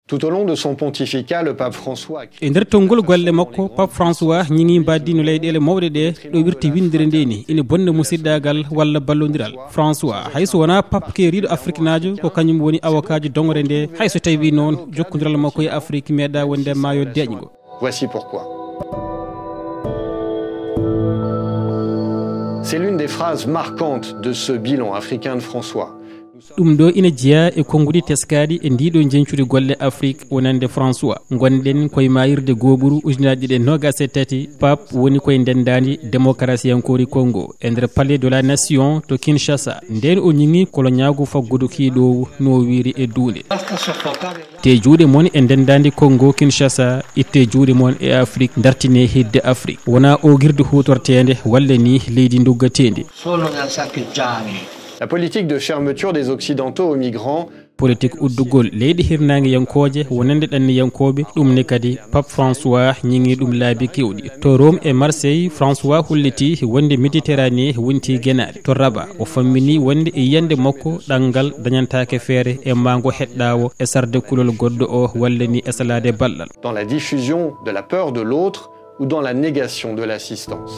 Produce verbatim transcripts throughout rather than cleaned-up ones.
Tout au long de son pontificat, le pape François a créé... E nder tonngol golle makko, Pape François ñiŋi mbaadi no leyɗeele mawɗe ɗe ɗo wirti winndere nde ni ina bonna musiɗɗaagal walla ballondiral. François, hay so wonaa pape keeriiɗo afriknaajo, ko kañum woni awokaajo doŋre nde, hay so tawi noon jokkondiral makko e Afrik meeɗa wonde maayo deeƴngo. Voici pourquoi. C'est l'une des phrases marquantes de ce bilan africain de François. Ɗum ɗo ina jeyaa e konnguɗi teskaaɗi e ndiɗo njeñcudi golle Afrik wonande François. Ngonɗen koye maayirde gooɓuru ujunaaji ɗiɗi e noogaas e tati, Pape woni koye ndenndaandi demokarasiyankoori Congo e nder Palais de la Nation to Kinshasa. Ndeen o ñiŋi koloñaagu faggudu kiiɗoowu no wiiri e duunde. Itte juuɗe mon e ndenndaandi Congo Kinshasa, itte juuɗe mon e Afrik, dartine hidde Afrik. Wonaa oogirde huutorteende walla ni leydi nduggateendi. La politique de fermeture des Occidentaux aux migrants. Politik uddugol leyɗe hirnaangeyankooje wonande ɗanniyankooɓe, ɗum ne kadi Pape François ñiŋi ɗum laabi keewɗi. To Rome e Marseille, François holliti wonde Méditerranée wonti genaale. To Rabat, o fammini wonde e yiyannde makko ɗanngal dañantaake feere e maango heɗɗaawo e sarde kulol goɗɗo o walla ni e salaade ballal. Dans la diffusion de la peur de l'autre ou dans la négation de l'assistance.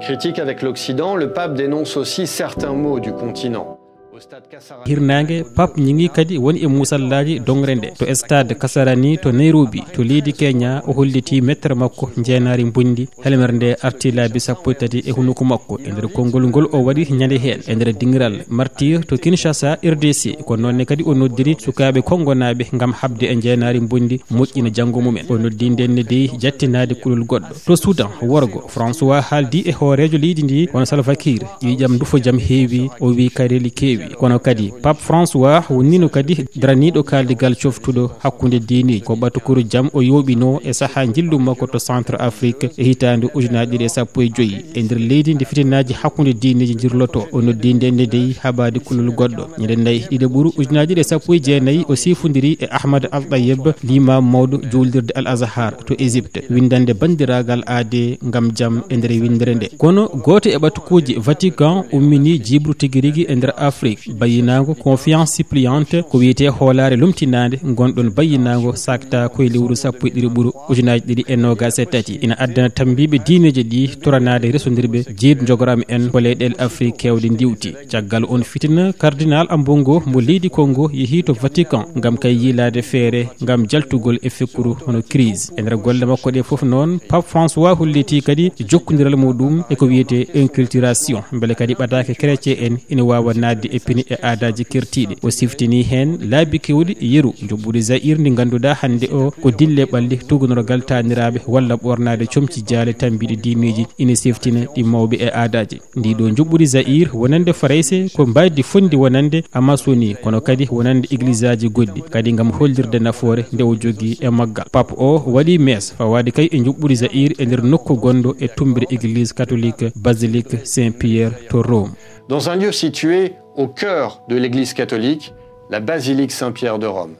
Critique avec l'Occident, le pape dénonce aussi certains maux du continent. Au stade Kasarani. Hirnaange, Pape ñiŋi kadi woni e muusallaaji doŋre nde. To stade Kasarani to Nairobi to leydi Kenya, o holliti mettere makko njeenaari mbonndi. Helmere nde arti laabi sappo e tati e hunuko makko e nder konngol ngol o waɗi ñande heen e nder dingiral Martyr to Kinshasa, R D C. Ko noon ne kadi o noddiri sukaaɓe konngonaaɓe ngam haɓde e njeenaari mbonndi, moƴƴina janngo mumen. O noddi ndeen ne dey jattinaade kulol goɗɗo. To Soudan worgo, François haaldi e hooreejo leydi ndi, kono Salva Kiir, ƴiiƴam ndufo jam heewi, o wi kareli keewi. Kono kadi Pape François wonnino kadi daraniiɗo kaaldigal coftuɗo hakkunde diineeji. Ko ɓatukuru jam o yooɓino e sahaa njillu makko to Centre Afrique e hitaande ujunaaji ɗiɗi e sappo e joyi. E nder leydi ndi fitinaaji hakkunde diineeji njirlotoo, o noddi ndeen ne dey haɓaade kulol goɗɗo. Ñande nayi ɗiɗi ɓuru ujunaaji ɗiɗi e sappo e jeenayi, o siifondiri e Ahmad Al Tayeb, limaam mawɗo juulirde Al Azhar to Égypte, winndannde banndiraagal aadee ngam jam e nder winndere nde. Kono gooto e ɓatukuuji Vatican ummini jiiɓru tigi rigi e nder Afrik, bayyinaango Confiance Suppliante, ko wiyetee hoolaare lomtinaande, ngonɗon bayyinaango saaktaa ko e lewru sappo e ɗiɗi ɓuru ujunaaji ɗiɗi e noogaas e tati. Ina addana tammbiiɓe diineeji ɗi toranaade resondirɓe jiiɗ njogoram en ko leyɗeele Afrik keewɗe ndiwti. Caggal oon fitina, Cardinal Ambongo mo leydi Congo yehii to Vatican ngam kay yiilaade feere ngam jaltugol e fekkuru hono crise. E nder golle makko ɗe fof noon, Pape François hollitii kadi jokkondiral muɗum e ko wiyetee inculturation, mbele kadi ɓataake chrétien en ina waawa naatde e pine e aadaaji kertiiɗi. O siftinii heen laabi keewɗi, yeru njuɓɓudi Zaïre ndi ngannduɗaa hannde o ko dille ɓalli tuugnorgal taaniraaɓe walla ɓoornaade comci jaale tammbiiɗi diineeji ina siftina ɗi mawɓe e aadaaji. Ndi ɗo njuɓɓudi Zaïre wonande Farayse ko mbaadi fonndi wonande Amazonie, kono kadi wonande eglisaaji goɗɗi, kadi ngam hollirde nafoore nde o jogii e maggal. Pape o waɗi mees fawaade kay e njuɓɓudi Zaïre e nder nokku gonɗo e tummbere église catholique basilique Saint Pierre to Rome. Dans un lieu situé au cœur de l'église catholique, la basilique Saint-Pierre de Rome.